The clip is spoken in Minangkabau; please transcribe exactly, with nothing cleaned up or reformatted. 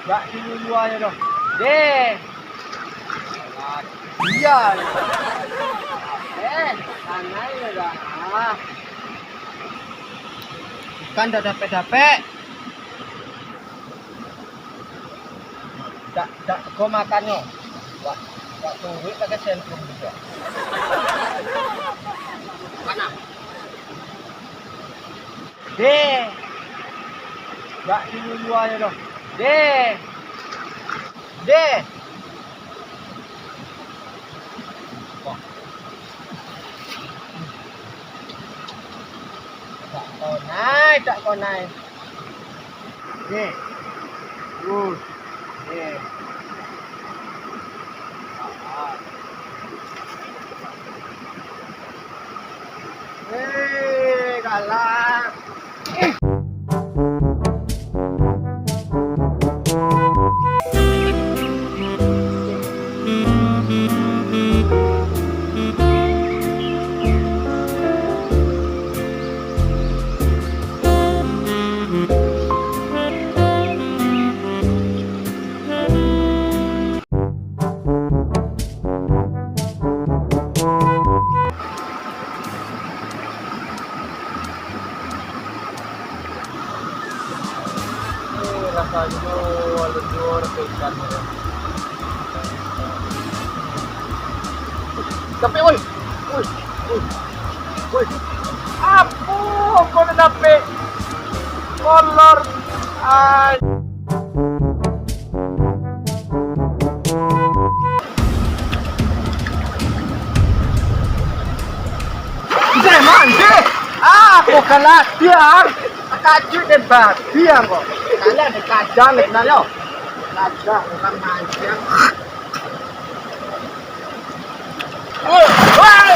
Dak diluluahnyo doh. Deh. Iya. Eh, tanai dah. Ah. Ikan dak dapek-dapek. Dak, dak teko makannyo. Wak, wak turuik pakai sentrum juo. Mana? Deh. Dak diluluahnyo doh. Deh. Deh. Tak konai, tak konai. Deh. Uh. Deh. Ah. Eh, galak. Eh, rasanyo alun juo raso ikan ko. Tapi, oi, oi, oi, oi, apo ko nan dapek? Kolor, ai. Jeh, manjeh! Ah, kok kalatiang? Takajuik den babi ang kok. Kalian den kajang den sebenarnyo. Kajang orang manjang. Woi, woi,